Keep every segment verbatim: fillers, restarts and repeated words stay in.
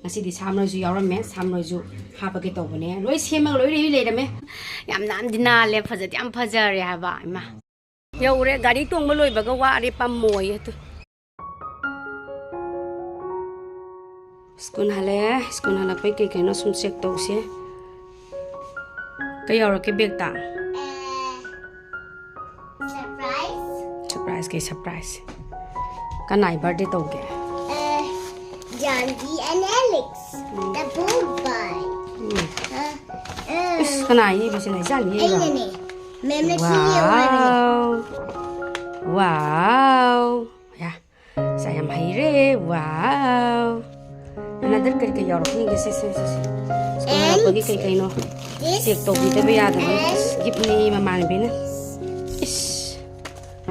ꯉꯁꯤꯗꯤ ꯁꯥꯝꯔꯣꯏꯁꯨ ꯌꯥꯎꯔꯝꯃꯦ, ꯁꯥꯝꯔꯣꯏꯁꯨ ꯍꯥꯞꯄꯒꯦ ꯇꯧꯕꯅꯦ꯫ ꯂꯣꯏ ꯁꯦꯝꯃꯒ ꯂꯣꯏ ꯔꯦꯗꯤ ꯂꯩꯔꯝꯃꯦ꯫ ꯌꯥꯝ ꯅꯥꯟꯗꯤ ꯅꯥꯜꯂꯦ, ꯐꯖꯗꯤ ꯌꯥꯝ ꯐꯖꯔꯦ ꯍꯥꯏꯕ꯫ ꯏꯃꯥ, ꯌꯧꯔꯦ꯫ ꯒꯥꯔꯤ ꯇꯣꯡꯕ ꯂꯣꯏꯕꯒ ꯋꯥꯔꯦ, ꯄꯥꯝꯃꯣꯏ ꯑꯗꯨ꯫ ꯁ꯭ꯀꯨꯜ ꯍꯜꯂꯛꯑꯦ꯫ ꯁ꯭ꯀꯨꯜ ꯍꯜꯂꯛꯄꯩ ꯀꯩ ꯀꯩꯅꯣ ꯁꯨꯝ ꯆꯦꯛ ꯇꯧꯁꯦ꯫ ꯀꯩ ꯌꯥꯎꯔꯛꯀꯦ ꯕꯦꯛꯇ? Surprise. Surprise ꯀꯩ surprise? ꯀꯅꯥꯏ birthday ꯇꯧꯒꯦ? John B and Alex. Um. The book by. ꯎꯝ. ꯏꯁ, ꯀꯅꯥ ꯌꯦꯛꯏꯕꯁꯤꯅ? ꯏꯆꯥꯅ ꯌꯦꯛꯏꯔꯣ? ꯑꯩꯅꯅꯦ꯫ ꯃꯦꯝꯅ ꯁꯤ ꯌꯦꯛꯎ ꯍꯥꯏꯕꯅꯦ꯫ Wow. Wow. ꯌꯥ, ꯏꯆꯥ ꯌꯥꯝ ꯍꯩꯔꯦ꯫ Wow. Another ꯀꯔꯤ ꯀꯔꯤ ꯌꯥꯎꯔꯛꯀꯦ ꯌꯦꯡꯒꯦ꯫ ꯁꯦ, ꯁꯦ, ꯁꯦ, ꯁꯦ꯫ ꯁ꯭ꯀꯨꯜ ꯍꯜꯂꯛꯄꯒꯤ ꯀꯩ ꯀꯩꯅꯣ? This check ꯇꯧꯕꯤꯗꯕ ꯌꯥꯗꯕ꯫ And ꯏꯁ, gift ꯅꯦ ꯃꯃꯥꯟꯅꯕꯤꯅ꯫ ꯏꯁ,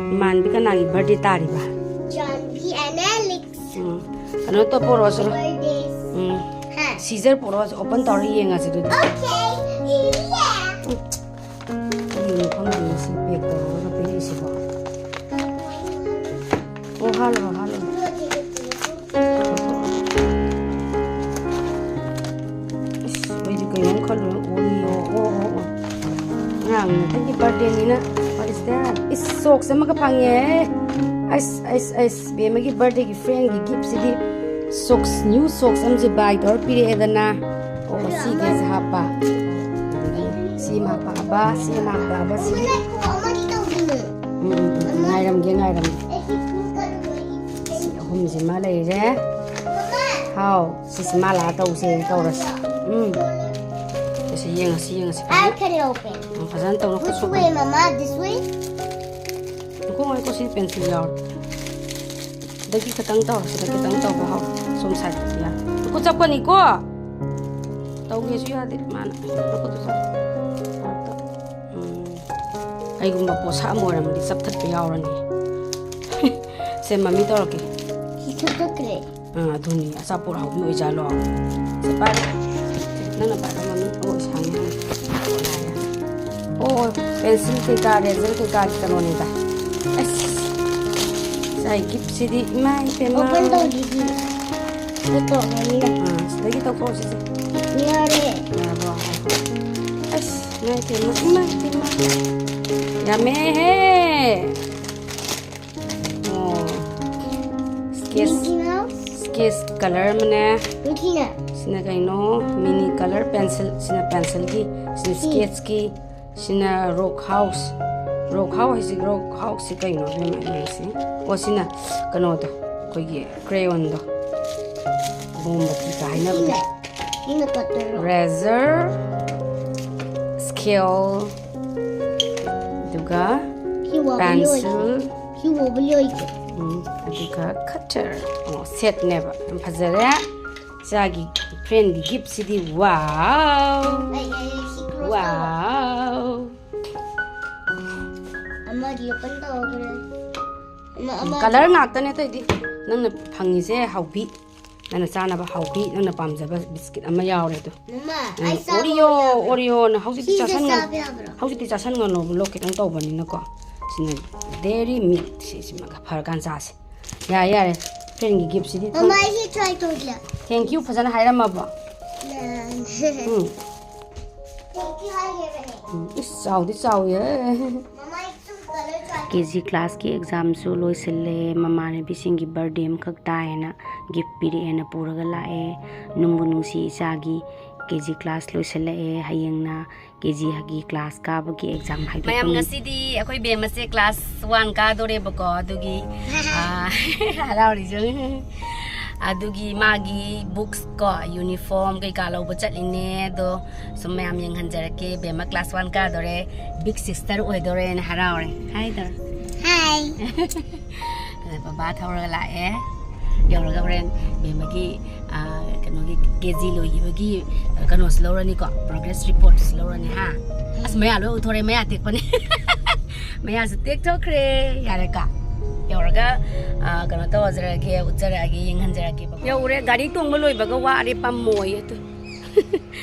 ꯃꯃꯥꯟꯅꯕꯤ ꯀꯅꯥꯒꯤ birthday ꯇꯥꯔꯤꯕ? John B and Alex. ꯎꯝ꯫ ꯀꯩꯅꯣ ꯇꯧ ꯄꯣꯔꯛꯑꯣ ꯁꯤꯔꯣ꯫ Birthdays. ꯎꯝ꯫ ꯍꯥ꯫ Scissor ꯄꯣꯔꯛꯑꯣ, open ꯇꯧꯔ ꯌꯦꯡꯉꯁꯤ ꯑꯗꯨꯗꯤ꯫ Okay. Yeah. ꯀꯔꯤꯅꯣ ꯈꯪꯗꯦ ꯁꯤ pack ꯇꯧꯔꯒ ꯄꯤꯔꯛꯏꯁꯤꯕꯣ꯫ ꯑꯣ, ꯍꯥꯜꯂꯣ, ꯍꯥꯜꯂꯣ꯫ ꯏꯁ, ꯑꯩꯗꯤ ꯀꯩꯅꯣꯝ ꯈꯜꯂꯨꯔꯦ꯫ ꯑꯣꯔꯤꯑꯣ, ꯑꯣ, ꯑꯣ, ꯑꯣ꯫ ꯑꯉꯥꯡ ꯅꯨꯄꯤꯒꯤ birthday ꯅꯤꯅ꯫ What is that? Is, socks ꯑꯃꯒ ꯐꯪꯉꯦ꯫ ꯑꯁ, ꯑꯁ, ꯑꯁ, ꯕꯦꯝꯃꯒꯤ birthday ꯒꯤ friend ꯒꯤ gift ꯁꯤꯗꯤ socks, new socks ꯑꯃꯁꯨ buy ꯇꯧꯔ ꯄꯤꯔꯛꯑꯦꯗꯅ꯫ ꯑꯣ, ꯁꯤꯒꯩꯁꯦ ꯍꯥꯞꯄ꯫ ꯑꯗꯒꯤ ꯁꯤ ꯑꯃ ꯍꯥꯞꯄꯛꯑꯕ, ꯁꯤ ꯑꯃ ꯍꯥꯞꯄꯛꯑꯕ, ꯁꯤ꯫ ꯎꯝ, ꯎꯝ, ꯎꯝ꯫ ꯉꯥꯏꯔꯝꯒꯦ, ꯉꯥꯏꯔꯝꯒꯦ꯫ ꯁꯤ ꯑꯍꯨꯝꯁꯤꯃ ꯂꯩꯔꯦ꯫ ꯍꯥꯎ, ꯁꯤꯁꯤ ꯃꯥ ꯂꯥꯛꯑ ꯇꯧꯁꯦ, ꯇꯧꯔꯁꯤ꯫ ꯎꯝ꯫ ꯁꯤ ꯌꯦꯡꯉꯁꯤ, ꯌꯦꯡꯉꯁꯤ꯫ I can open. ꯎꯝ, ꯐꯖꯅ ꯇꯧꯔꯣ꯫ Which way, Mama? This way? ꯉꯥꯏꯈꯣ, ꯉꯥꯏꯈꯣ, ꯁꯤ pencil ꯌꯥꯎꯔꯤ꯫ ꯁꯤꯗꯒꯤ ꯈꯤꯇꯪ ꯇꯧ, ꯁꯤꯗ ꯈꯤꯇꯪ ꯇꯧꯕ ꯍꯧ꯫ ꯁꯣꯝ side ꯇ ꯌꯥ꯫ ꯈꯨꯠ ꯆꯞꯀꯅꯤꯀꯣ꯫ ꯇꯧꯒꯦꯁꯨ ꯌꯥꯗꯦ ꯃꯥꯅ꯫ ꯈꯨꯠꯇꯨ ꯆꯞ-, ꯎꯝ꯫ ꯀꯩꯒꯨꯝꯕ ꯄꯣꯠꯁꯛ ꯑꯃ ꯑꯣꯏꯔꯝꯃꯗꯤ ꯆꯞꯊꯠꯄ ꯌꯥꯎꯔꯅꯤ꯫ ꯁꯦ, ꯃꯃꯤ ꯇꯧꯔꯛꯀꯦ꯫ ꯁꯤ ꯆꯞꯊꯠꯈ꯭ꯔꯦ꯫ ꯑꯥ, ꯑꯗꯨꯅꯤ꯫ ꯑꯆꯥꯄꯣꯠ ꯍꯥꯎꯕꯤ ꯑꯣꯏꯖꯥꯠꯂꯣ? ꯁꯦ, ꯄꯥꯏꯔꯣ꯫ ꯅꯪꯅ ꯄꯥꯏꯔꯣ, ꯃꯃꯤ꯫ ꯑꯣ, ꯁꯥꯡꯉꯦ꯫ ꯑꯣ, pencil ꯀꯩꯀꯥ, eraser ꯀꯩꯀꯥꯒꯤ ꯀꯩꯅꯣꯅꯤꯗ꯫ ꯑꯁ, ꯉꯁꯥꯏ gift ꯁꯤꯗꯤ ꯏꯃꯥ ꯏꯄꯦꯝꯃ꯫ Open ꯇꯧꯗ꯭ꯔꯤꯗꯤ꯫ ꯇꯧꯊꯣꯛꯑꯕꯅꯤꯅ꯫ ꯑꯥ, ꯁꯤꯗꯒꯤ ꯇꯧꯊꯣꯛꯑꯣ ꯁꯤꯁꯦ꯫ ꯌꯥꯔꯦ꯫ ꯌꯥꯔꯕꯣ? ꯑꯁ, ꯏꯃꯥꯏ ꯄꯦꯝꯃ, ꯏꯃꯥꯏ ꯄꯦꯝꯃ꯫ ꯌꯥꯝꯃꯦꯍꯦ꯫ ꯑꯣ꯫ Sketch, Mickey Mouse. Sketch color ꯑꯃꯅꯦ꯫ ꯃꯤꯀꯤꯅ꯫ ꯁꯤꯅ ꯀꯩꯅꯣ? Mini color pencil꯫ ꯁꯤꯅ pencil ꯒꯤ, ꯁꯤꯅ sketch ꯀꯤ, ꯁꯤꯅ rock house꯫ Rock house ꯍꯥꯏꯁꯤ, rock house ꯁꯤ ꯀꯩꯅꯣ? ꯌꯦꯡꯁꯤ꯫ ꯑꯣ, ꯁꯤꯅ ꯀꯩꯅꯣꯗꯣ, ꯑꯩꯈꯣꯏꯒꯤ crayon ꯗꯣ꯫ ꯃꯣꯝꯕꯇꯤꯒ ꯍꯥꯏꯅꯕꯗꯣ꯫ ꯁꯤꯅ ꯀꯠꯇꯣꯏꯔꯣ? Razor, scale, ꯑꯗꯨꯒ ꯁꯤ ꯋꯥꯕ ꯂꯣꯏ꯫ Pencil, ꯁꯤ ꯋꯥꯕ ꯂꯣꯏꯒꯦ꯫ ꯎꯝ, ꯑꯗꯨꯒ cutter꯫ ꯑꯣ, set ꯅꯦꯕ꯫ ꯌꯥꯝ ꯐꯖꯔꯦ꯫ ꯏꯆꯥꯒꯤ friend ꯒꯤ gift ꯁꯤꯗꯤ꯫ Wow! ꯑꯩ, ꯑꯩ, ꯁꯤ close ꯇꯧꯔꯣ꯫ Wow! ꯑꯃꯗꯤ open ꯇꯧꯈ꯭ꯔꯦ꯫ ꯑꯃ, ꯑꯃ꯫ Color ꯉꯥꯛꯇꯅꯦ ꯑꯇꯩꯗꯤ꯫ ꯅꯪꯅ ꯐꯪꯉꯤꯁꯦ ꯍꯥꯎꯕꯤ꯫ ꯅꯪꯅ ꯆꯥꯅꯕ ꯍꯥꯎꯕꯤ, ꯅꯪꯅ ꯄꯥꯝꯖꯕ biscuit ꯑꯃ ꯌꯥꯎꯔꯦ ꯑꯗꯣ꯫ ꯃꯃꯥ, ꯎꯝ, ꯑꯩ ꯆꯥꯕ Oreo, ꯌꯥꯕ꯭ꯔꯣ? Oreo ꯅ ꯍꯧꯖꯤꯛꯇꯤ ꯁꯤꯁꯦ ꯆꯥꯁꯟꯒꯅꯨ꯫ ꯆꯥꯕ ꯌꯥꯕ꯭ꯔꯣ? ꯍꯧꯖꯤꯛꯇꯤ ꯆꯥꯁꯟꯒꯅꯣꯕ, ꯂꯣꯛ ꯈꯤꯇꯪ ꯇꯧꯕꯅꯤꯅꯀꯣ꯫ ꯁꯤꯅ Dairy Milk꯫ ꯁꯤꯁꯤꯃꯒ ꯐꯔꯀꯥꯟ ꯆꯥꯁꯦ꯫ ꯌꯥꯔꯦ, ꯌꯥꯔꯦ꯫ Friend ꯒꯤ gift ꯁꯤꯗꯤ꯫ ꯃꯃꯥ, ꯑꯩ ꯁꯤ try ꯇꯧꯒꯦ꯫ Thank you ꯐꯖꯅ ꯍꯥꯏꯔꯝꯃꯕꯣ? ꯅ-, ꯎꯝ꯫ Thank you ꯍꯥꯏꯈꯤꯕꯅꯦ꯫ ꯎꯝ, ꯏꯁ, ꯆꯥꯎꯗꯤ ꯆꯥꯎꯋꯦ꯫ ꯃꯃꯥ, ꯑꯩ ꯁꯨꯝ color try ꯀꯦ ꯖꯤ class ꯀꯤ exam ꯁꯨ ꯂꯣꯏꯁꯤꯜꯂꯦ꯫ ꯃꯃꯥꯟꯅꯕꯤꯁꯤꯡꯒꯤ birthday ꯑꯃꯈꯛ ꯇꯥꯏꯌꯦꯅ gift ꯄꯤꯔꯛꯑꯦꯅ ꯄꯨꯔꯒ ꯂꯥꯛꯑꯦ꯫ ꯅꯨꯡꯕꯨ ꯅꯨꯡꯁꯤ ꯏꯆꯥꯒꯤ꯫ ꯀꯦ ꯖꯤ class ꯂꯣꯏꯁꯤꯜꯂꯛꯑꯦ꯫ ꯍꯌꯦꯡꯅ ꯀꯦ ꯖꯤ ꯒꯤ class ꯀꯥꯕꯒꯤ exam ꯍꯥꯏꯗꯣꯛꯀꯅꯤ꯫ ꯃꯌꯥꯝ, ꯉꯁꯤꯗꯤ ꯑꯩꯈꯣꯏ ꯕꯦꯝꯃꯁꯦ class one ꯀꯥꯗꯣꯔꯦꯕꯀꯣ, ꯑꯗꯨꯒꯤ, ꯑꯥ, ꯍꯔꯥꯎꯔꯤꯁꯦ꯫ ꯑꯗꯨꯒꯤ ꯃꯥꯒꯤ books ꯀꯣ, uniform ꯀꯩꯀꯥ ꯂꯧꯕ ꯆꯠꯂꯤꯅꯦ꯫ ꯑꯗꯣ ꯁꯨꯝ ꯃꯌꯥꯝ ꯌꯦꯡꯍꯟꯖꯔꯛꯀꯦ꯫ ꯕꯦꯝꯃ class one ꯀꯥꯗꯣꯔꯦ, big sister ꯑꯣꯏꯗꯣꯔꯦꯅ ꯍꯔꯥꯎꯔꯦ꯫ ꯍꯥꯏ ꯇꯧꯔꯦ꯫ ꯍꯥꯏ꯫ ꯑꯗ ꯕꯕꯥ ꯊꯧꯔꯒ ꯂꯥꯛꯑꯦ꯫ ꯌꯧꯔꯒ ꯍꯣꯔꯦꯟ ꯕꯦꯝꯃꯒꯤ, ꯑꯥ, ꯀꯩꯅꯣꯒꯤ ꯀꯦ ꯖꯤ ꯂꯣꯏꯈꯤꯕꯒꯤ, ꯑꯥ, ꯀꯩꯅꯣꯁꯨ ꯂꯧꯔꯅꯤꯀꯣ, progress report ꯁꯨ ꯂꯧꯔꯅꯤ ꯍꯥ꯫ ꯑꯁ, ꯃꯌꯥ ꯂꯣꯏ ꯎꯊꯣꯔꯛꯑꯦ, ꯃꯌꯥ ꯇꯦꯛꯄꯅꯦ꯫ ꯃꯌꯥꯁꯨ ꯇꯦꯛꯊꯣꯛꯈ꯭ꯔꯦ꯫ ꯌꯥꯔꯦꯀꯣ? ꯌꯧꯔꯒ, ꯑꯥ, ꯀꯩꯅꯣ ꯇꯧꯖꯔꯛꯑꯒꯦ, ꯎꯠꯆꯔꯛꯑꯒꯦ, ꯌꯦꯡꯍꯟꯖꯔꯛꯀꯦꯕ꯫ ꯌꯧꯔꯦ, ꯒꯥꯔꯤ ꯇꯣꯡꯕ ꯂꯣꯏꯕꯒ ꯋꯥꯔꯦ, ꯄꯝꯃꯣꯏ ꯑꯗꯨ꯫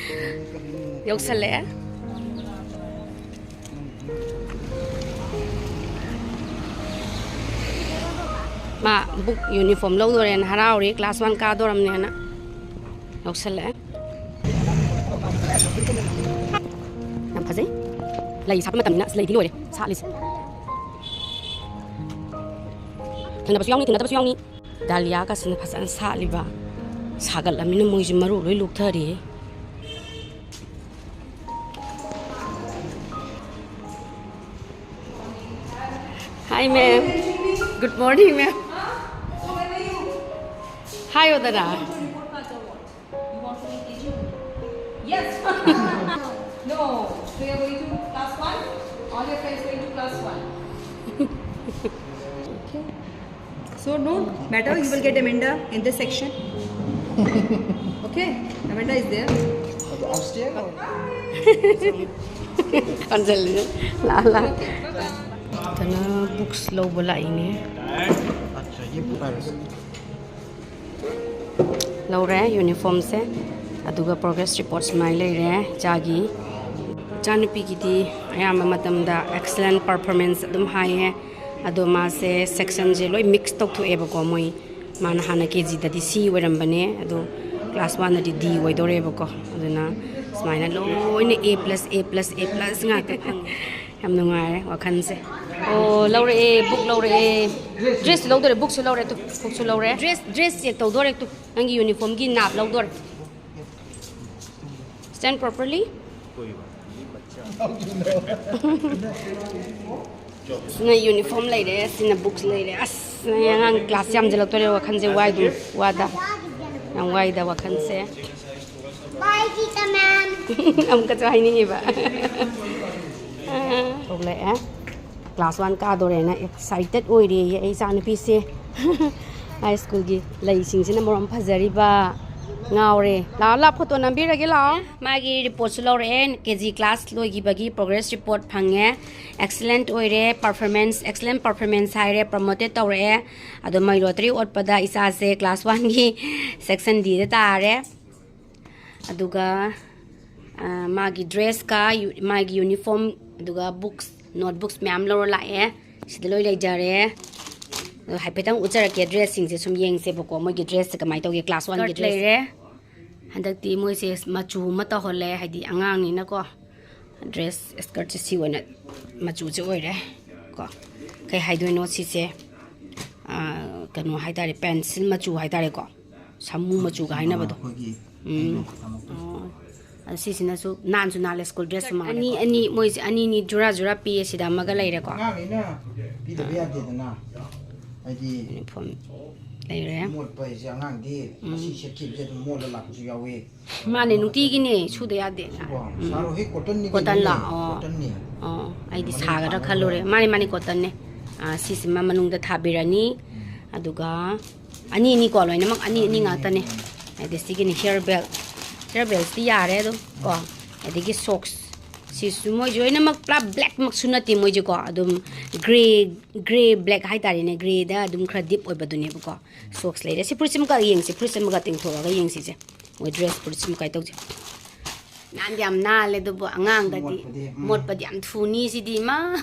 ꯌꯧꯁꯜꯂꯛꯑꯦ꯫ ꯃꯥ ꯕꯨꯛ ꯌꯨꯅꯤꯐꯣꯔꯝ ꯂꯧꯗꯣꯔꯦꯅ ꯍꯔꯥꯎꯔꯤ, ꯀ꯭ꯂꯥꯁ ꯋꯥꯟ ꯀꯥꯗꯣꯔꯝꯅꯦꯅ꯫ ꯂꯧꯁꯜꯂꯛꯑꯦ꯫ ꯌꯥꯝ ꯐꯖꯩ꯫ ꯂꯩ ꯁꯥꯠꯄ ꯃꯇꯝꯅꯤꯅ ꯑꯁ ꯂꯩꯗꯤ ꯂꯣꯏꯔꯦ ꯁꯥꯠꯂꯤꯁꯦ꯫ ꯊꯦꯡꯅꯕꯁꯨ ꯌꯥꯎꯅꯤ, ꯊꯦꯡꯅꯗꯕꯁꯨ ꯌꯥꯎꯅꯤ꯫ ꯗꯥꯂꯤꯌꯥꯒꯁꯤꯅ ꯐꯖꯅ ꯁꯥꯠꯂꯤꯕ꯫ ꯁꯥꯒꯠꯂꯃꯤꯅ ꯃꯣꯏꯁꯦ ꯃꯔꯨ ꯂꯣꯏ ꯂꯣꯛꯊꯔꯦ꯫ Hi, ma'am. Good morning, ma'am. Hi, Odana. You want to meet teacher? Yes. No. So you're going to class one? All your friends going to class one. Okay. So no matter, you will get Amanda in this section. Okay? Amanda is there. Upstairs? ꯂꯥ ꯂꯥ꯫ ꯇꯅ books ꯂꯧꯕ ꯂꯥꯛꯏꯅꯦ꯫ ꯂꯧꯔꯦ ꯌꯨꯅꯤꯐꯣꯔꯝꯁꯦ꯫ ꯑꯗꯨꯒ progress report ꯁꯨꯃꯥꯏꯅ ꯂꯩꯔꯦ ꯏꯆꯥꯒꯤ꯫ ꯏꯆꯥꯅꯨꯄꯤꯒꯤꯗꯤ ꯑꯌꯥꯝꯕ ꯃꯇꯝꯗ ꯑꯦꯛꯁꯂꯦꯟ ꯄꯔꯐꯣꯔꯃꯦꯟꯁ ꯑꯗꯨꯝ ꯍꯥꯏꯌꯦ꯫ ꯑꯗꯣ ꯃꯥꯁꯦ ꯁꯦꯛꯁꯟꯁꯦ ꯂꯣꯏ ꯃꯤꯛꯁ ꯇꯧꯊꯣꯛꯑꯦꯕꯀꯣ꯫ ꯃꯣꯏ ꯃꯥꯅ ꯍꯥꯟꯅ ꯀꯦ ꯖꯤꯗꯗꯤ ꯁꯤ ꯑꯣꯏꯔꯝꯕꯅꯦ, ꯑꯗꯣ ꯀ꯭ꯂꯥꯁ ꯋꯥꯟꯗꯗꯤ ꯗꯤ ꯑꯣꯏꯗꯣꯔꯦꯕꯀꯣ꯫ ꯑꯗꯨꯅ ꯁꯨꯃꯥꯏꯅ ꯂꯣꯏꯅ A plus, A plus, A plus ꯉꯥꯛꯇ ꯐꯪꯉꯦ꯫ ꯌꯥꯝ ꯅꯨꯡꯉꯥꯏꯔꯦ ꯋꯥꯈꯜꯁꯦ꯫ ꯑꯣ, ꯂꯧꯔꯛꯑꯦ, ꯕꯨꯛ ꯂꯧꯔꯛꯑꯦ꯫ ꯗ꯭ꯔꯦꯁꯁꯨ ꯂꯧꯗꯣꯔꯦ, ꯕꯨꯛꯁꯨ ꯂꯧꯔꯦ, ꯇꯨ, ꯕꯨꯛꯁꯨ ꯂꯧꯔꯦ꯫ ꯗ꯭ꯔꯦꯁ, ꯗ꯭ꯔꯦꯁ ꯆꯦꯛ ꯇꯧꯗꯣꯔꯦ, ꯇꯨ, ꯅꯪꯒꯤ ꯌꯨꯅꯤꯐꯣꯔꯝꯒꯤ ꯅꯥꯞ ꯂꯧꯗꯣꯔꯦ꯫ Stand properly. ꯁꯤꯅ ꯌꯨꯅꯤꯐꯣꯔꯝ ꯂꯩꯔꯦ, ꯁꯤꯅ ꯕꯨꯛꯁ ꯂꯩꯔꯦ꯫ ꯑꯁ, ꯑꯉꯥꯡ ꯀ꯭ꯂꯥꯁ ꯌꯥꯝꯁꯤꯜꯂꯛꯇꯣꯔꯦ, ꯋꯥꯈꯜꯁꯦ ꯋꯥꯏꯗꯨ ꯋꯥꯗ꯫ ꯌꯥꯝ ꯋꯥꯏꯗ ꯋꯥꯈꯜꯁꯦ꯫ Bye, Gita ma'am. ꯑꯃꯨꯛꯀꯁꯨ ꯍꯥꯏꯅꯤꯡꯉꯤꯕ꯫ ꯊꯣꯛꯂꯛꯑꯦ꯫ ꯀ꯭ꯂꯥꯁ ꯋꯥꯟ ꯀꯥꯗꯣꯔꯦꯅ ꯑꯦꯛꯁꯥꯏꯇꯦꯠ ꯑꯣꯏꯔꯦꯌꯦ ꯑꯩ ꯏꯆꯥꯅꯨꯄꯤꯁꯦ꯫ ꯍꯥꯏ ꯁ꯭ꯀꯨꯜꯒꯤ ꯂꯩꯁꯤꯡꯁꯤꯅ ꯃꯔꯣꯝ ꯐꯖꯔꯤꯕ꯫ ꯉꯥꯎꯔꯦ꯫ ꯂꯥꯛꯑꯣ, ꯂꯥꯛꯑꯣ, ꯐꯣꯇꯣ ꯅꯝꯕꯤꯔꯒꯦ, ꯂꯥꯛꯑꯣ꯫ ꯃꯥꯒꯤ ꯔꯤꯄꯣꯔꯠꯁꯨ ꯂꯧꯔꯛꯑꯦ, ꯀꯦ ꯖꯤ ꯀ꯭ꯂꯥꯁ ꯂꯣꯏꯈꯤꯕꯒꯤ ꯄ꯭ꯔꯣꯒ꯭ꯔꯦꯁ ꯔꯤꯄꯣꯔꯠ ꯐꯪꯉꯦ꯫ ꯑꯦꯛꯁꯂꯦꯟꯠ ꯑꯣꯏꯔꯦ, ꯄꯔꯐꯣꯔꯃꯦꯟꯁ, ꯑꯦꯛꯁꯂꯦꯟꯠ ꯄꯔꯐꯣꯔꯃꯦꯟꯁ ꯍꯥꯏꯔꯦ, ꯄ꯭ꯔꯃꯣꯇꯦꯠ ꯇꯧꯔꯛꯑꯦ꯫ ꯑꯗꯣ ꯃꯣꯏ ꯂꯣꯇꯔꯤ ꯑꯣꯠꯄꯗ ꯏꯆꯥꯁꯦ ꯀ꯭ꯂꯥꯁ ꯋꯥꯟꯒꯤ ꯁꯦꯛꯁꯟ ꯗꯤꯗ ꯇꯥꯔꯦ꯫ ꯑꯗꯨꯒ, ꯑ, ꯃꯥꯒꯤ ꯗ꯭ꯔꯦꯁꯀ ꯌꯨ-, ꯃꯥꯒꯤ ꯌꯨꯅꯤꯐꯣꯔꯝ, ꯑꯗꯨꯒ ꯕꯨꯛꯁ, ꯅꯣꯠꯕꯨꯛꯁ ꯃꯌꯥꯝ ꯂꯧꯔ ꯂꯥꯛꯑꯦ꯫ ꯁꯤꯗ ꯂꯣꯏ ꯂꯩꯖꯔꯦ꯫ ꯑꯗꯣ ꯍꯥꯏꯐꯦꯠꯇꯪ ꯎꯠꯆꯔꯛꯀꯦ, ꯗ꯭ꯔꯦꯁꯁꯤꯡꯁꯦ ꯁꯨꯝ ꯌꯦꯡꯁꯦꯕꯀꯣ, ꯃꯣꯏꯒꯤ ꯗ꯭ꯔꯦꯁꯁꯦ ꯀꯃꯥꯏꯅ ꯇꯧꯒꯦ꯫ ꯀ꯭ꯂꯥꯁ ꯋꯥꯟꯒꯤ ꯗ꯭ꯔꯦꯁ ꯂꯩꯔꯦ꯫ ꯍꯟꯗꯛꯇꯤ ꯃꯣꯏꯁꯦ ꯃꯆꯨ ꯑꯃ ꯇꯧꯍꯜꯂꯦ, ꯍꯥꯏꯗꯤ ꯑꯉꯥꯡꯅꯤꯅꯀꯣ꯫ ꯗ꯭ꯔꯦꯁ ꯁ꯭ꯀꯔꯠꯁꯦ ꯁꯤ ꯑꯣꯏꯅ ꯃꯆꯨꯁꯦ ꯑꯣꯏꯔꯦ ꯀꯣ꯫ ꯀꯩ ꯍꯥꯏꯗꯣꯏꯅꯣ ꯁꯤꯁꯦ? ꯑꯥ, ꯀꯩꯅꯣ ꯍꯥꯏꯇꯥꯔꯦ, ꯄꯦꯟꯁꯤꯜ ꯃꯆꯨ ꯍꯥꯏꯇꯥꯔꯦꯀꯣ, ꯁꯥꯃꯨ ꯃꯆꯨꯒ ꯍꯥꯏꯅꯕꯗꯣ꯫ ꯑꯩꯈꯣꯏꯒꯤ ꯎꯝ꯫ ꯀꯩꯅꯣ ꯊꯝꯃꯛꯄ꯫ ꯑꯣ꯫ ꯑꯗꯣ ꯁꯤꯁꯤꯅꯁꯨ ꯅꯥꯟꯁꯨ ꯅꯥꯜꯂꯦ, ꯁ꯭ꯀꯨꯜ ꯗ꯭ꯔꯦꯁꯁꯨ ꯃꯥꯜꯂꯦ꯫ ꯑꯅꯤ, ꯑꯅꯤ, ꯃꯣꯏꯁꯦ ꯑꯅꯤ, ꯑꯅꯤ, ꯖꯨꯔꯥ ꯖꯨꯔꯥ ꯄꯤꯌꯦ꯫ ꯁꯤꯗ ꯑꯃꯒ ꯂꯩꯔꯦꯀꯣ꯫ ꯑꯉꯥꯡꯅꯤꯅ ꯄꯤꯗꯕ ꯌꯥꯗꯦꯗꯅ꯫ ꯍꯥꯏꯗꯤ ꯌꯨꯅꯤꯐꯣꯔꯝ ꯂꯩꯔꯦ꯫ ꯃꯣꯠꯄ ꯍꯥꯏꯁꯦ ꯑꯉꯥꯡꯗꯤ ꯎꯝ꯫ ꯉꯁꯤ ꯁꯦꯠꯈꯤꯕꯁꯦ ꯑꯗꯨꯝ ꯃꯣꯠꯂ ꯂꯥꯛꯄꯁꯨ ꯌꯥꯎꯋꯤ꯫ ꯃꯥꯅꯦ, ꯅꯨꯡꯇꯤꯒꯤꯅꯦ ꯁꯨꯗ ꯌꯥꯗꯦ꯫ ꯁꯤꯕꯣ? ꯎꯝ꯫ ꯁꯥꯔꯣ, ꯍꯦ, ꯀꯣꯇꯟꯅꯤ ꯀꯣꯇꯟ ꯀꯩꯅꯣꯅꯦ? ꯂꯥ-, ꯑꯣ꯫ ꯀꯣꯇꯟꯅꯤ꯫ ꯑꯣ, ꯑꯩꯗꯤ ꯃꯅꯨꯡ ꯁꯥꯒꯗ꯭ꯔꯥ ꯄꯥꯟꯅꯕ ꯈꯜꯂꯨꯔꯦ꯫ ꯂꯣꯏꯔꯦ꯫ ꯃꯥꯅꯦ, ꯃꯥꯅꯦ, ꯀꯣꯇꯟꯅꯦ꯫ ꯑꯥ, ꯁꯤꯁꯤꯃ ꯃꯅꯨꯡꯗ ꯊꯥꯕꯤꯔꯅꯤ꯫ ꯎꯝ꯫ ꯑꯗꯨꯒ ꯑꯅꯤ ꯑꯅꯤꯀꯣ, ꯂꯣꯏꯅꯃꯛ ꯑꯅꯤ ꯑꯅꯤ ꯉꯥꯛꯇꯅꯦ꯫ ꯑꯗꯩ ꯁꯤꯒꯤꯅꯤ hair belt, hair beltꯁꯤꯗꯤ ꯌꯥꯔꯦ ꯑꯗꯨꯝ ꯀꯣ꯫ ꯑꯗꯒꯤ socks, ꯁꯤꯁꯨ ꯃꯣꯏꯁꯨ ꯂꯣꯏꯅꯃꯛ ꯄꯨꯔꯥ blackꯃꯛꯁꯨ ꯅꯠꯇꯦ ꯃꯣꯏꯁꯦꯀꯣ, ꯑꯗꯨꯝ grey, grey black ꯍꯥꯏꯇꯥꯔꯦꯅꯦ, greyꯗ ꯑꯗꯨꯝ ꯈꯔ deep ꯑꯣꯏꯕꯗꯨꯅꯦꯕꯀꯣ꯫ Socks ꯂꯩꯔꯦ꯫ ꯁꯤ ꯐꯨꯔꯤꯠꯁꯤꯃ ꯀꯛ ꯌꯦꯡꯁꯤ, ꯐꯨꯔꯤꯠꯁꯤꯃꯒ ꯇꯤꯡꯊꯣꯛꯑꯒ ꯌꯦꯡꯁꯤꯁꯦ꯫ ꯃꯣꯏ dress ꯐꯨꯔꯤꯠꯁꯤꯃ ꯀꯥꯏ ꯇꯧꯁꯦ꯫ ꯅꯥꯟꯗꯤ ꯌꯥꯝ ꯅꯥꯜꯂꯦ, ꯑꯗꯨꯕꯨ ꯑꯉꯥꯡꯗꯗꯤ ꯃꯣꯠꯄꯗꯤ, ꯎꯝ꯫ ꯃꯣꯠꯄꯗꯤ ꯌꯥꯝ ꯊꯨꯅꯤ ꯁꯤꯗꯤ, ꯏꯃꯥ꯫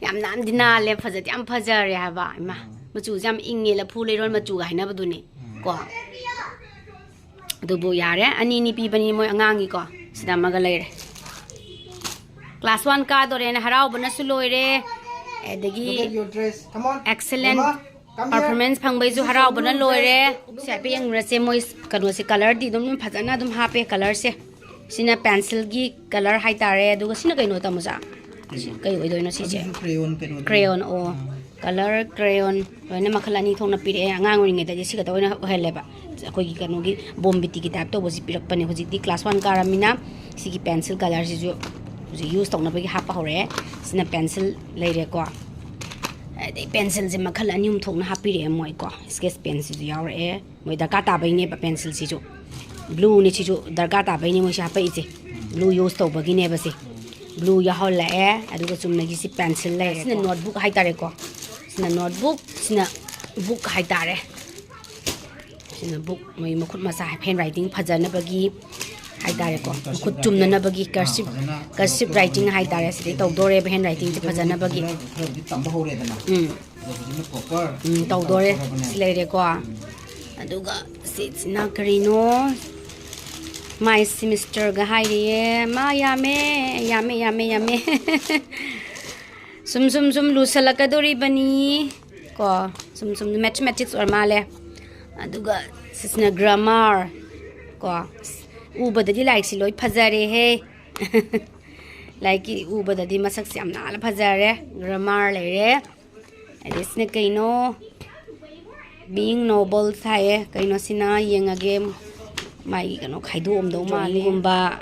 ꯌꯥꯝ ꯅꯥꯟꯗꯤ ꯅꯥꯜꯂꯦ, ꯐꯖꯗꯤ ꯌꯥꯝ ꯐꯖꯔꯦ ꯍꯥꯏꯕ, ꯏꯃꯥ꯫ ꯎꯝ꯫ ꯃꯆꯨꯁꯦ ꯌꯥꯝ ꯏꯪꯉꯦ, ꯂꯐꯨ ꯂꯩꯔꯣꯟ ꯃꯆꯨꯒ ꯍꯥꯏꯅꯕꯗꯨꯅꯦ꯫ ꯎꯝ꯫ ꯀꯣ꯫ ꯑꯗꯨꯕꯨ ꯌꯥꯔꯦ, ꯑꯅꯤ ꯑꯅꯤ ꯄꯤꯕꯅꯤ ꯃꯣꯏ ꯑꯉꯥꯡꯒꯤꯀꯣ꯫ ꯁꯤꯗ ꯑꯃꯒ ꯂꯩꯔꯦ꯫ Class one ꯀꯥꯗꯣꯔꯦꯅ ꯍꯔꯥꯎꯕꯅꯁꯨ ꯂꯣꯏꯔꯦ꯫ ꯑꯗꯒꯤ Look at your dress. Come on. Excellent. Emma, come here. Performance ꯐꯪꯕꯩꯁꯨ ꯍꯔꯥꯎꯕꯅ ꯂꯣꯏꯔꯦ꯫ ꯁꯤ ꯍꯥꯏꯐꯦꯠ ꯌꯦꯡꯉꯨꯔꯁꯦ, ꯃꯣꯏ ꯀꯩꯅꯣꯁꯦ, colourꯗꯤ ꯑꯗꯨꯝ ꯐꯖꯅ ꯑꯗꯨꯝ ꯍꯥꯞꯄꯦ, colourꯁꯦ꯫ ꯁꯤꯅ pencilꯒꯤ colour ꯍꯥꯏꯇꯥꯔꯦ, ꯑꯗꯨꯒ ꯁꯤꯅ ꯀꯩꯅꯣ, ꯇꯥꯃꯣꯆꯥ? ꯁꯤ ꯀꯩ ꯑꯣꯏꯗꯣꯏꯅꯣ ꯁꯤꯁꯦ? ꯑꯗꯨꯁꯨ crayon ꯀꯩꯅꯣꯗꯨꯅꯤ꯫ Crayon, ꯑꯣ꯫ ꯑꯥ꯫ Colour, crayon ꯂꯣꯏꯅ ꯃꯈꯜ ꯑꯅꯤ ꯊꯣꯛꯅ ꯄꯤꯔꯛꯑꯦ꯫ ꯑꯉꯥꯡ ꯑꯣꯏꯔꯤꯉꯩꯗꯗꯤ ꯁꯤ ꯈꯛꯇ ꯑꯣꯏꯅ ꯑꯣꯏꯍꯜꯂꯦꯕ꯫ ꯑꯩꯈꯣꯏꯒꯤ ꯀꯩꯅꯣꯒꯤ ꯕꯣꯝꯕꯤꯇꯤꯒꯤ type ꯇꯧꯕꯁꯤ ꯄꯤꯔꯛꯄꯅꯦ꯫ ꯍꯧꯖꯤꯛꯇꯤ class one ꯀꯥꯔꯃꯤꯅ ꯁꯤꯒꯤ pencil colourꯁꯤꯁꯨ ꯍꯧꯖꯤꯛ use ꯇꯧꯅꯕꯒꯤ ꯍꯥꯞꯄ ꯍꯧꯔꯛꯑꯦ꯫ ꯁꯤꯅ pencil ꯂꯩꯔꯦꯀꯣ꯫ ꯑꯗꯩ pencilꯁꯦ ꯃꯈꯜ ꯑꯅꯤ ꯑꯍꯨꯝ ꯊꯣꯛꯅ ꯍꯥꯞꯄꯤꯔꯛꯑꯦ ꯃꯣꯏꯀꯣ꯫ Sketch penꯁꯤꯁꯨ ꯌꯥꯎꯔꯛꯑꯦ꯫ ꯃꯣꯏ ꯗꯔꯀꯥꯔ ꯇꯥꯕꯩꯅꯦꯕ pencilꯁꯤꯁꯨ꯫ Blueꯅꯦ ꯁꯤꯁꯨ ꯗꯔꯀꯥꯔ ꯇꯥꯕꯩꯅꯦ ꯃꯣꯏꯁꯦ ꯍꯥꯞꯄꯛꯏꯁꯦ꯫ Blue use ꯇꯧꯕꯒꯤꯅꯦꯕ ꯁꯦ꯫ Blue ꯌꯥꯎꯍꯜꯂꯛꯑꯦ, ꯑꯗꯨꯒ ꯆꯨꯝꯅꯒꯤ ꯁꯤ pencil ꯂꯩꯔꯦ꯫ ꯁꯤꯅ notebook ꯍꯥꯏꯇꯥꯔꯦꯀꯣ꯫ ꯁꯤꯅ notebook, ꯁꯤꯅ book ꯍꯥꯏꯇꯥꯔꯦ꯫ ꯁꯤꯅ book, ꯃꯣꯏ ꯃꯈꯨꯠ ꯃꯆꯥ handwriting ꯐꯖꯅꯕꯒꯤ ꯍꯥꯏꯇꯥꯔꯦꯀꯣ꯫ ꯃꯈꯨꯠ ꯆꯨꯝꯅꯅꯕꯒꯤ cursive, cursive writing ꯍꯥꯏꯇꯥꯔꯦ꯫ ꯁꯤꯗꯩ ꯇꯧꯗꯣꯔꯦꯕ handwritingꯁꯦ ꯐꯖꯅꯕꯒꯤ꯫ ꯈꯔꯕꯨꯗꯤ ꯇꯝꯕ ꯍꯧꯔꯦꯗꯅ꯫ ꯎꯝ꯫ ꯎꯝ, ꯇꯧꯗꯣꯔꯦ꯫ ꯁꯤ ꯂꯩꯔꯦꯀꯣ꯫ ꯑꯗꯨꯒ ꯁꯤꯁꯤꯅ ꯀꯔꯤꯅꯣ? ꯃꯥꯏ ꯁꯤꯃꯤꯁꯇꯔꯒ ꯍꯥꯏꯔꯤꯌꯦ꯫ ꯃꯥ ꯌꯥꯝꯃꯦ, ꯌꯥꯝꯃꯦ, ꯌꯥꯝꯃꯦ, ꯌꯥꯝꯃꯦ꯫ ꯁꯨꯝ, ꯁꯨꯝ, ꯁꯨꯝ ꯂꯨꯁꯜꯂꯛꯀꯗꯣꯔꯤꯕꯅꯤ꯫ ꯀꯣ, ꯁꯨꯝ, ꯁꯨꯝ mathematics ꯑꯣꯏꯔ ꯃꯥꯜꯂꯦ꯫ ꯑꯗꯨꯒ ꯁꯤꯁꯤꯅ grammar꯫ ꯀꯣ, ꯑꯁ, ꯎꯕꯗꯗꯤ ꯂꯥꯏꯔꯤꯛꯁꯤ ꯂꯣꯏ ꯐꯖꯔꯦꯍꯦ꯫ ꯂꯥꯏꯔꯤꯛꯀꯤ ꯎꯕꯗꯗꯤ ꯃꯁꯛꯁꯦ ꯌꯥꯝ ꯅꯥꯟꯅ ꯐꯖꯔꯦ꯫ Grammar ꯂꯩꯔꯦ꯫ ꯑꯗꯩ ꯁꯤꯅ ꯀꯩꯅꯣ? Being noble ꯍꯥꯏꯌꯦ꯫ ꯀꯩꯅꯣ ꯁꯤꯅ? ꯌꯦꯡꯉꯒꯦ꯫ ꯃꯥꯒꯤ ꯀꯩꯅꯣ ꯈꯥꯏꯗꯣꯛꯑꯝꯗꯧ ꯃꯥꯜꯂꯦ꯫ Drawingꯒꯨꯝꯕ,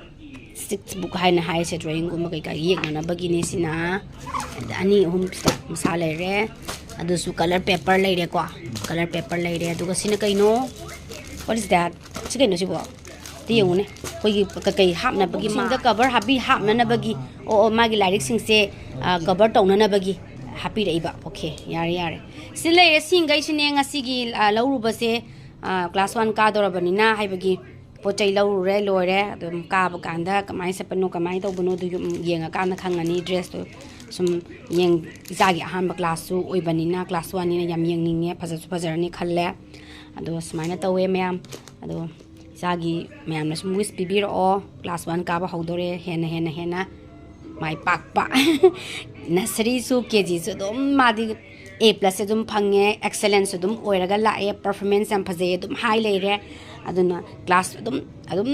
six book ꯍꯥꯏꯅ ꯍꯥꯏꯔꯤꯁꯦ, drawingꯒꯨꯝꯕ ꯀꯩꯀꯥ ꯌꯦꯛꯅꯅꯕꯒꯤꯅꯤ ꯁꯤꯅ꯫ ꯑꯗ ꯑꯅꯤ ꯑꯍꯨꯝ ꯁꯤꯗ ꯃꯁꯥ ꯂꯩꯔꯦ꯫ ꯑꯗꯨꯁꯨ colour paper ꯂꯩꯔꯦꯀꯣ꯫ Colour paper ꯂꯩꯔꯦ꯫ ꯑꯗꯨꯒ ꯁꯤꯅ ꯀꯩꯅꯣ? What is that? ꯁꯤ ꯀꯩꯅꯣ ꯁꯤꯕꯣ? ꯑꯝꯇ ꯌꯦꯡꯉꯨꯅꯦ꯫ ꯑꯩꯈꯣꯏꯒꯤ ꯀꯩꯀꯩ ꯍꯥꯞꯅꯕꯒꯤ, ꯁꯤꯡꯗ cover ꯍꯥꯞꯄꯤ-, ꯍꯥꯞꯅꯅꯕꯒꯤ꯫ ꯑꯣ, ꯑꯣ, ꯃꯥꯒꯤ ꯂꯥꯏꯔꯤꯛꯁꯤꯡꯁꯦ, ꯑ, cover ꯇꯧꯅꯅꯕꯒꯤ ꯍꯥꯞꯄꯤꯔꯛꯏꯕ꯫ OK, ꯌꯥꯔꯦ, ꯌꯥꯔꯦ꯫ ꯁꯤ ꯂꯩꯔꯦ꯫ ꯁꯤꯡꯈꯩꯁꯤꯅꯦ ꯉꯁꯤꯒꯤ, ꯑ, ꯂꯧꯔꯨꯕꯁꯦ꯫ ꯑ, class one ꯀꯥꯗꯧꯔꯕꯅꯤꯅ ꯍꯥꯏꯕꯒꯤ ꯄꯣꯠ ꯆꯩ ꯂꯧꯔꯨꯔꯦ, ꯂꯣꯏꯔꯦ꯫ ꯑꯗꯨꯝ ꯀꯥꯕ ꯀꯥꯟꯗ ꯀꯃꯥꯏꯅ ꯆꯠꯄꯅꯣ, ꯀꯃꯥꯏꯅ ꯇꯧꯕꯅꯣ, ꯑꯗꯨ ꯌꯨꯝ ꯌꯦꯡꯉꯀꯥꯟꯗ ꯈꯪꯉꯅꯤ꯫ Dressꯇꯣ ꯁꯨꯝ ꯌꯦꯡ-, ꯏꯆꯥꯒꯤ ꯑꯍꯥꯟꯕ classꯁꯨ ꯑꯣꯏꯕꯅꯤꯅ, class oneꯅꯤꯅ ꯌꯥꯝ ꯌꯦꯡꯅꯤꯡꯉꯦ, ꯐꯖꯁꯨ ꯐꯖꯔꯅꯤ ꯈꯜꯂꯦ꯫ ꯑꯗꯣ ꯁꯨꯃꯥꯏꯅ ꯇꯧꯋꯦ ꯃꯌꯥꯝ꯫ ꯑꯗꯣ ꯏꯆꯥꯒꯤ ꯃꯌꯥꯝꯅ ꯁꯨꯝ wish ꯄꯤꯕꯤꯔꯛꯑꯣ꯫ Class one ꯀꯥꯕ ꯍꯧꯗꯣꯔꯦ, ꯍꯦꯟꯅ, ꯍꯦꯟꯅ, ꯍꯦꯟꯅ ꯃꯥꯏ ꯄꯥꯛꯄ꯫ Nurseryꯁꯨ, KGꯁꯨ ꯑꯗꯨꯝ ꯃꯥꯗꯤ A plusꯁꯦ ꯑꯗꯨꯝ ꯐꯪꯉꯦ, excellenceꯁꯨ ꯑꯗꯨꯝ ꯑꯣꯏꯔꯒ ꯂꯥꯛꯑꯦ, performance ꯌꯥꯝ ꯐꯖꯩ ꯑꯗꯨꯝ ꯍꯥꯏ ꯂꯩꯔꯦ꯫ ꯑꯗꯨꯅ class ꯑꯗꯨꯝ, ꯑꯗꯨꯝ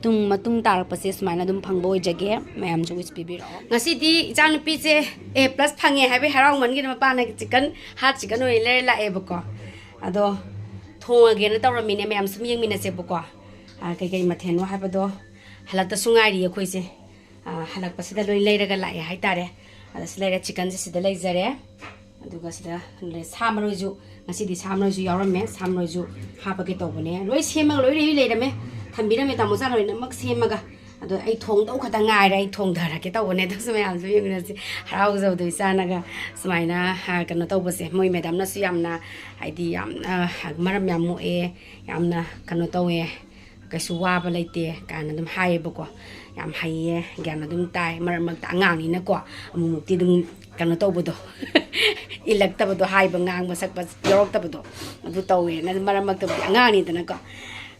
ꯇꯨꯡ ꯃꯇꯨꯡ ꯇꯥꯔꯛꯄꯁꯦ ꯁꯨꯃꯥꯏꯅ ꯑꯗꯨꯝ ꯐꯪꯕ ꯑꯣꯏꯖꯒꯦ꯫ ꯃꯌꯥꯝꯁꯨ wish ꯄꯤꯕꯤꯔꯛꯑꯣ꯫ ꯉꯁꯤꯗꯤ ꯏꯆꯥꯅꯨꯄꯤꯁꯦ A plus ꯐꯪꯉꯦ ꯍꯥꯏꯕꯒꯤ ꯍꯔꯥꯎꯃꯟꯒꯤꯗꯅ ꯃꯄꯥꯅ chicken, hot chicken ꯑꯣꯏꯅ ꯂꯩꯔ ꯂꯥꯛꯑꯦꯕꯀꯣ꯫ ꯑꯗꯣ ꯊꯣꯡꯉꯒꯦꯅ ꯇꯧꯔꯝꯃꯤꯅꯦ, ꯃꯌꯥꯝ ꯁꯨꯝ ꯌꯦꯡꯃꯤꯟꯅꯁꯦꯕꯀꯣ꯫ ꯑ, ꯀꯩꯀꯩ ꯃꯊꯦꯜꯅꯣ ꯍꯥꯏꯕꯗꯣ ꯍꯜꯂꯛꯇꯁꯨ ꯉꯥꯏꯔꯤ ꯑꯩꯈꯣꯏꯁꯦ꯫ ꯑ, ꯍꯜꯂꯛꯄꯁꯤꯗ ꯂꯣꯏ ꯂꯩꯔꯒ ꯂꯥꯛꯑꯦ ꯍꯥꯏꯇꯥꯔꯦ꯫ ꯑꯗ ꯁꯤ ꯂꯩꯔꯦ, chickenꯁꯦ ꯁꯤꯗ ꯂꯩꯖꯔꯦ꯫ ꯑꯗꯨꯒ ꯁꯤꯗ ꯂꯩ-, ꯁꯥ ꯃꯔꯣꯏꯁꯨ, ꯉꯁꯤꯗꯤ ꯁꯥ ꯃꯔꯣꯏꯁꯨ ꯌꯥꯎꯔꯝꯃꯦ, ꯁꯥ ꯃꯔꯣꯏꯁꯨ ꯍꯥꯞꯄꯒꯦ ꯇꯧꯕꯅꯦ꯫ ꯂꯣꯏ ꯁꯦꯝꯃꯒ ꯂꯣꯏ ready ꯂꯩꯔꯝꯃꯦ, ꯊꯝꯕꯤꯔꯝꯃꯦ ꯇꯥꯃꯣ ꯆꯥꯅ ꯂꯣꯏꯅꯃꯛ ꯁꯦꯝꯃꯒ꯫ ꯑꯗꯣ ꯑꯩ ꯊꯣꯡꯗꯧ ꯈꯛꯇ ꯉꯥꯏꯔꯦ, ꯑꯩ ꯊꯣꯡꯊꯔꯒꯦ ꯇꯧꯕꯅꯦ꯫ ꯑꯗꯨꯁꯨ ꯃꯌꯥꯝꯁꯨ ꯌꯦꯡꯃꯤꯟꯅꯁꯤ꯫ ꯍꯔꯥꯎꯖꯕꯗꯣ ꯏꯆꯥꯅꯒ ꯁꯨꯃꯥꯏꯅ, ꯑ, ꯀꯩꯅꯣ ꯇꯧꯕꯁꯦ꯫ ꯃꯣꯏ madamꯅꯁꯨ ꯌꯥꯝꯅ, ꯍꯥꯏꯗꯤ, ꯌꯥꯝꯅ ꯃꯔꯝ ꯌꯥꯝ ꯃꯣꯛꯑꯦ, ꯌꯥꯝꯅ ꯀꯩꯅꯣ ꯇꯧꯋꯦ, ꯀꯩꯁꯨ ꯋꯥꯕ ꯂꯩꯇꯦ ꯀꯥꯏꯅ ꯑꯗꯨꯝ ꯍꯥꯏꯌꯦꯕꯀꯣ꯫ ꯌꯥꯝ ꯍꯩꯌꯦ, ꯒ꯭ꯌꯥꯟ ꯑꯗꯨꯝ ꯇꯥꯏ꯫ ꯃꯔꯛ ꯃꯔꯛꯇ ꯑꯉꯥꯡꯅꯤꯅꯀꯣ, ꯑꯃꯨꯛꯃꯨꯛꯇꯤ ꯑꯗꯨꯝ ꯀꯩꯅꯣ ꯇꯧꯕꯗꯣ꯫ ꯏꯜꯂꯛꯇꯕꯗꯣ, ꯍꯥꯏꯕ, ꯉꯥꯡꯕ, ꯁꯛꯄ ꯌꯥꯎꯔꯛꯇꯕꯗꯣ, ꯑꯗꯨ ꯇꯧꯋꯦꯅ꯫ ꯃꯔꯛ ꯃꯔꯛꯇꯕꯨꯗꯤ ꯑꯉꯥꯡꯅꯤꯗꯅꯀꯣ꯫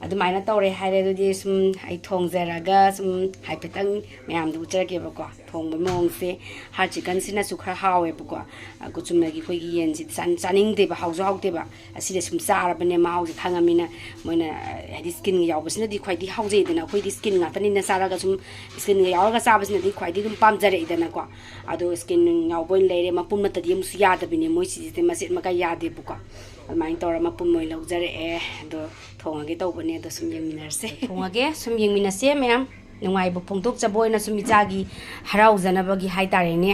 ꯑꯗꯨꯃꯥꯏꯅ ꯇꯧꯔꯦ ꯍꯥꯏꯔꯦ꯫ ꯑꯗꯨꯗꯤ ꯁꯨꯝ ꯑꯩ ꯊꯣꯡꯖꯔꯒ ꯁꯨꯝ ꯍꯥꯏꯐꯦꯠꯇꯪ ꯃꯌꯥꯝꯗ ꯎꯠꯆꯔꯛꯀꯦꯕꯀꯣ꯫ ꯊꯣꯡꯕ ꯃꯑꯣꯡꯁꯦ, ꯍꯥꯔꯠ ꯆꯤꯛꯀꯟꯁꯤꯅꯁꯨ ꯈꯔ ꯍꯥꯎꯋꯦꯕꯀꯣ꯫ ꯑ, ꯆꯨꯝꯅꯒꯤ ꯑꯩꯈꯣꯏꯒꯤ ꯌꯦꯟꯁꯤꯗꯤ ꯆꯥꯅꯤꯡꯗꯦꯕ, ꯍꯥꯎꯁꯨ ꯍꯥꯎꯇꯦꯕ꯫ ꯑꯁꯤꯗ ꯁꯨꯝ ꯆꯥꯔꯕꯅꯦ, ꯃꯍꯥꯎꯁꯦ ꯈꯪꯉꯃꯤꯅ꯫ ꯃꯣꯏꯅ, ꯑ, ꯍꯥꯏꯗꯤ ꯁ꯭ꯀꯤꯟꯒ ꯌꯥꯎꯕꯁꯤꯅꯗꯤ ꯈ꯭ꯋꯥꯏꯗꯒꯤ ꯍꯥꯎꯖꯩꯗꯅ꯫ ꯑꯩꯈꯣꯏꯗꯤ ꯁ꯭ꯀꯤꯟ ꯉꯥꯛꯇꯅꯤꯅ ꯆꯥꯔꯒ ꯁꯨꯝ ꯁ꯭ꯀꯤꯟꯒ ꯌꯥꯎꯔꯒ ꯆꯥꯕꯁꯤꯅꯗꯤ ꯈ꯭ꯋꯥꯏꯗꯒꯤ ꯑꯗꯨꯝ ꯄꯥꯝꯖꯔꯛꯏꯗꯅꯀꯣ꯫ ꯑꯗꯣ ꯁ꯭ꯀꯤꯟ ꯌꯥꯎꯕ ꯑꯣꯏꯅ ꯂꯩꯔꯦ꯫ ꯃꯄꯨꯝ ꯅꯠꯇꯗꯤ ꯑꯃꯨꯛꯁꯨ ꯌꯥꯗꯕꯤꯅꯦ, ꯃꯣꯏ ꯁꯤꯁꯤꯗꯤ ꯃꯆꯦꯠ ꯃꯀꯥꯏ ꯌꯥꯗꯦꯕꯀꯣ꯫ ꯑꯗꯨꯃꯥꯏꯅ ꯇꯧꯔ ꯃꯄꯨꯝ ꯑꯣꯏꯅ ꯂꯧꯖꯔꯛꯑꯦ꯫ ꯑꯗꯣ ꯊꯣꯡꯉꯒꯦ ꯇꯧꯕꯅꯦ꯫ ꯑꯗꯣ ꯁꯨꯝ ꯌꯦꯡꯃꯤꯟꯅꯔꯁꯦ꯫ ꯊꯣꯡꯉꯒꯦ, ꯁꯨꯝ ꯌꯦꯡꯃꯤꯟꯅꯁꯦ ꯃꯌꯥꯝ꯫ ꯅꯨꯡꯉꯥꯏꯕ ꯐꯣꯡꯗꯣꯛꯆꯕ ꯑꯣꯏꯅ ꯁꯨꯝ ꯏꯆꯥꯒꯤ ꯍꯔꯥꯎꯖꯅꯕꯒꯤ ꯍꯥꯏꯇꯥꯔꯦꯅꯦ꯫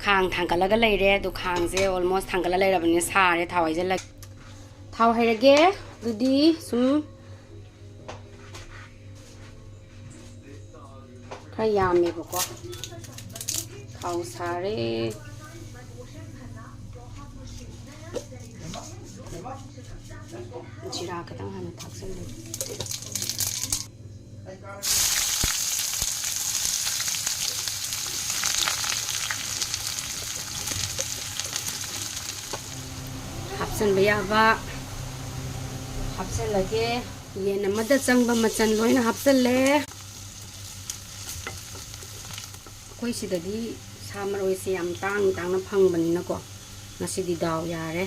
ꯈꯥꯡ ꯊꯥꯡꯒꯠꯂꯒ ꯂꯩꯔꯦ꯫ ꯑꯗꯣ ꯈꯥꯡꯁꯦ almost ꯊꯥꯡꯒꯠꯂ ꯂꯩꯔꯕꯅꯤꯅ ꯁꯥꯔꯦ꯫ ꯊꯥꯎ ꯍꯩꯖꯤꯜꯂꯒꯦ꯫ ꯊꯥꯎ ꯍꯩꯔꯒꯦ꯫ ꯑꯗꯨꯗꯤ ꯁꯨꯝ ꯈꯔ ꯌꯥꯝꯃꯦꯕꯀꯣ꯫ ꯊꯥꯎ ꯁꯥꯔꯦ꯫ ꯖꯤꯔꯥ ꯈꯤꯇꯪ ꯍꯥꯟꯅ ꯊꯥꯛꯆꯜꯂꯒꯦ꯫ ꯍꯥꯞꯆꯤꯟꯕ ꯌꯥꯕ ꯍꯥꯞꯆꯤꯜꯂꯒꯦ꯫ ꯌꯦꯟ ꯑꯃꯗ ꯆꯪꯕ ꯃꯆꯜ ꯂꯣꯏꯅ ꯍꯥꯞꯆꯤꯜꯂꯦ꯫ ꯑꯩꯈꯣꯏ ꯁꯤꯗꯗꯤ ꯁꯥ ꯃꯔꯣꯏꯁꯦ ꯌꯥꯝ ꯇꯥꯡ ꯇꯥꯡꯅ ꯐꯪꯕꯅꯤꯅꯀꯣ, ꯉꯁꯤꯗꯤ ꯗꯥꯎ ꯌꯥꯔꯦ,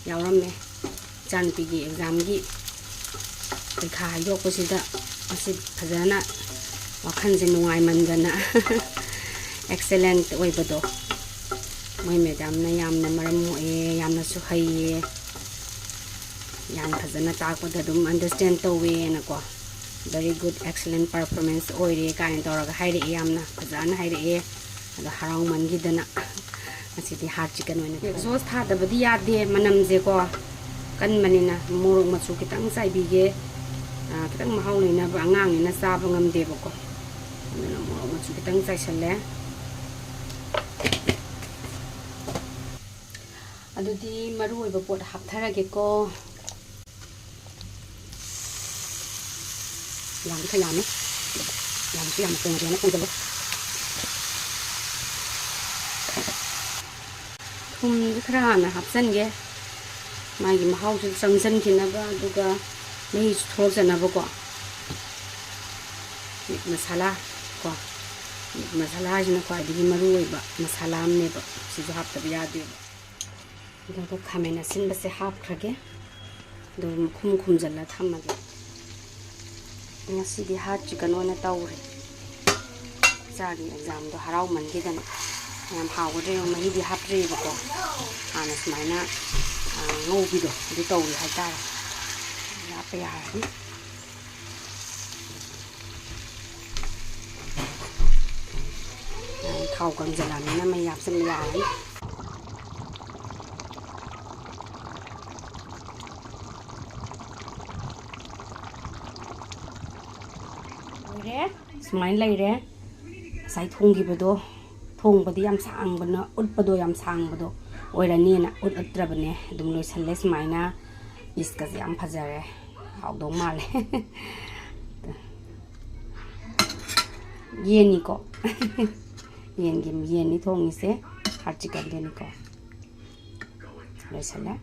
ꯌꯥꯎꯔꯝꯃꯦ꯫ ꯏꯆꯥꯅꯨꯄꯤꯒꯤ ꯑꯦꯛꯖꯥꯝꯒꯤ ꯄꯩꯈꯥ ꯍꯥꯏꯗꯣꯛꯄꯁꯤꯗ ꯉꯁꯤ ꯐꯖꯅ ꯋꯥꯈꯜꯁꯦ ꯅꯨꯡꯉꯥꯏꯃꯟꯗꯅ excellent ꯑꯣꯏꯕꯗꯣ꯫ ꯃꯣꯏ ꯃꯦꯗꯥꯝꯅ ꯌꯥꯝꯅ ꯃꯔꯝ ꯃꯣꯛꯑꯦ, ꯌꯥꯝꯅꯁꯨ ꯍꯩꯌꯦ, ꯌꯥꯝ ꯐꯖꯅ ꯇꯥꯛꯄꯗ ꯑꯗꯨꯝ understand ꯇꯧꯋꯦꯅꯀꯣ, very good, excellent performance ꯑꯣꯏꯔꯦ ꯀꯥꯏꯅ ꯇꯧꯔꯒ ꯍꯥꯏꯔꯛꯑꯦ, ꯌꯥꯝꯅ ꯐꯖꯅ ꯍꯥꯏꯔꯛꯑꯦ꯫ ꯑꯗꯣ ꯍꯔꯥꯎꯃꯟꯈꯤꯗꯅ ꯉꯁꯤꯗꯤ ꯍꯥꯔꯠ ꯆꯤꯛꯀꯟ ꯑꯣꯏꯅ ꯊꯣꯡꯉꯦ꯫ Sauce ꯊꯥꯗꯕꯗꯤ ꯌꯥꯗꯦ, ꯃꯅꯝꯁꯦꯀꯣ ꯀꯟꯕꯅꯤꯅ꯫ ꯃꯣꯔꯣꯛ ꯃꯆꯨ ꯈꯤꯇꯪ ꯆꯥꯏꯕꯤꯒꯦ, ꯑꯥ, ꯈꯤꯇꯪ ꯃꯍꯥꯎ ꯂꯩꯅꯕ, ꯑꯉꯥꯡꯅꯤꯅ ꯆꯥꯕ ꯉꯝꯗꯦꯕꯀꯣ, ꯑꯗꯨꯅ ꯃꯣꯔꯣꯛ ꯃꯆꯨ ꯈꯤꯇꯪ ꯆꯥꯏꯁꯜꯂꯦ꯫ ꯑꯗꯨꯗꯤ ꯃꯔꯨ ꯑꯣꯏꯕ ꯄꯣꯠ ꯍꯥꯞꯊꯔꯒꯦꯀꯣ꯫ ꯌꯥꯝ ꯈꯔ ꯌꯥꯝꯃꯦ꯫ ꯌꯥꯝꯁꯨ ꯌꯥꯝꯅ ꯊꯣꯡꯒꯦꯅ ꯊꯣꯡꯖꯜꯂꯦ꯫ ꯊꯨꯝꯁꯦ ꯈꯔ ꯍꯥꯟꯅ ꯍꯥꯞꯆꯤꯟꯒꯦ, ꯃꯥꯒꯤ ꯃꯍꯥꯎꯁꯨ ꯆꯪꯁꯤꯟꯈꯤꯅꯕ, ꯑꯗꯨꯒ ꯃꯍꯤꯁꯨ ꯊꯣꯛꯂꯛꯆꯅꯕꯀꯣ꯫ ꯃꯤꯠ ꯃꯁꯥꯂꯥ ꯀꯣ, ꯃꯤꯠ ꯃꯁꯥꯂꯥ ꯍꯥꯏꯁꯤꯅ ꯈ꯭ꯋꯥꯏꯗꯒꯤ ꯃꯔꯨ ꯑꯣꯏꯕ ꯃꯁꯥꯂꯥ ꯑꯃꯅꯦꯕ, ꯁꯤꯁꯨ ꯍꯥꯞꯇꯕ ꯌꯥꯗꯦꯕ꯫ ꯑꯗꯨꯒ ꯈꯥꯃꯦꯟ ꯑꯁꯤꯟꯕꯁꯦ ꯍꯥꯞꯈ꯭ꯔꯒꯦ꯫ ꯑꯗꯨꯒ ꯃꯈꯨꯝ ꯈꯨꯝꯖꯤꯜꯂ ꯊꯝꯃꯒꯦ꯫ ꯉꯁꯤꯗꯤ ꯍꯥꯔꯠ ꯆꯤꯀꯟ ꯑꯣꯏꯅ ꯇꯧꯔꯦ꯫ ꯏꯆꯥꯒꯤ ꯑꯦꯛꯖꯥꯝꯗꯣ ꯍꯔꯥꯎꯃꯟꯈꯤꯗꯅ꯫ ꯌꯥꯝ ꯍꯥꯎꯒꯗ꯭ꯔꯥ ꯌꯦꯡꯉꯣ, ꯃꯍꯤꯗꯤ ꯍꯥꯞꯇ꯭ꯔꯤꯕꯀꯣ꯫ ꯍꯥꯟꯅ ꯁꯨꯃꯥꯏꯅ, ꯑ, ꯉꯧꯕꯤꯗꯣ ꯑꯗꯨ ꯇꯧꯔꯤ ꯍꯥꯏꯇꯥꯔꯦ꯫ ꯍꯥꯞꯄ ꯌꯥꯔꯅꯤ꯫ ꯊꯥꯎ ꯀꯪꯁꯤꯜꯂꯛꯑꯕꯅꯤꯅ ꯃꯩ ꯍꯥꯞꯆꯤꯟꯕ ꯌꯥꯔꯅꯤ꯫ ꯂꯣꯏꯔꯦ꯫ ꯁꯨꯃꯥꯏꯅ ꯂꯩꯔꯦ꯫ ꯉꯁꯥꯏ ꯊꯣꯡꯈꯤꯕꯗꯣ, ꯊꯣꯡꯕꯗꯤ ꯌꯥꯝ ꯁꯥꯡꯕꯅ, ꯎꯠꯄꯗꯣ ꯌꯥꯝ ꯁꯥꯡꯕꯗꯣ ꯑꯣꯏꯔꯅꯤꯅ ꯎꯠ ꯎꯠꯇ꯭ꯔꯕꯅꯦ꯫ ꯑꯗꯨꯝ ꯂꯣꯏꯁꯜꯂꯦ ꯁꯨꯃꯥꯏꯅ꯫ ꯄꯤꯁꯀꯁꯦ ꯌꯥꯝ ꯐꯖꯔꯦ꯫ ꯍꯥꯎꯗꯧ ꯃꯥꯜꯂꯦ꯫ ꯌꯦꯟꯅꯤꯀꯣ꯫ ꯌꯦꯟꯒꯤ, ꯌꯦꯟꯅꯤ ꯊꯣꯡꯉꯤꯁꯦ꯫ ꯍꯥꯔꯠ ꯆꯤꯀꯟꯗꯨꯅꯤꯀꯣ꯫ ꯂꯣꯏꯁꯜꯂꯦ꯫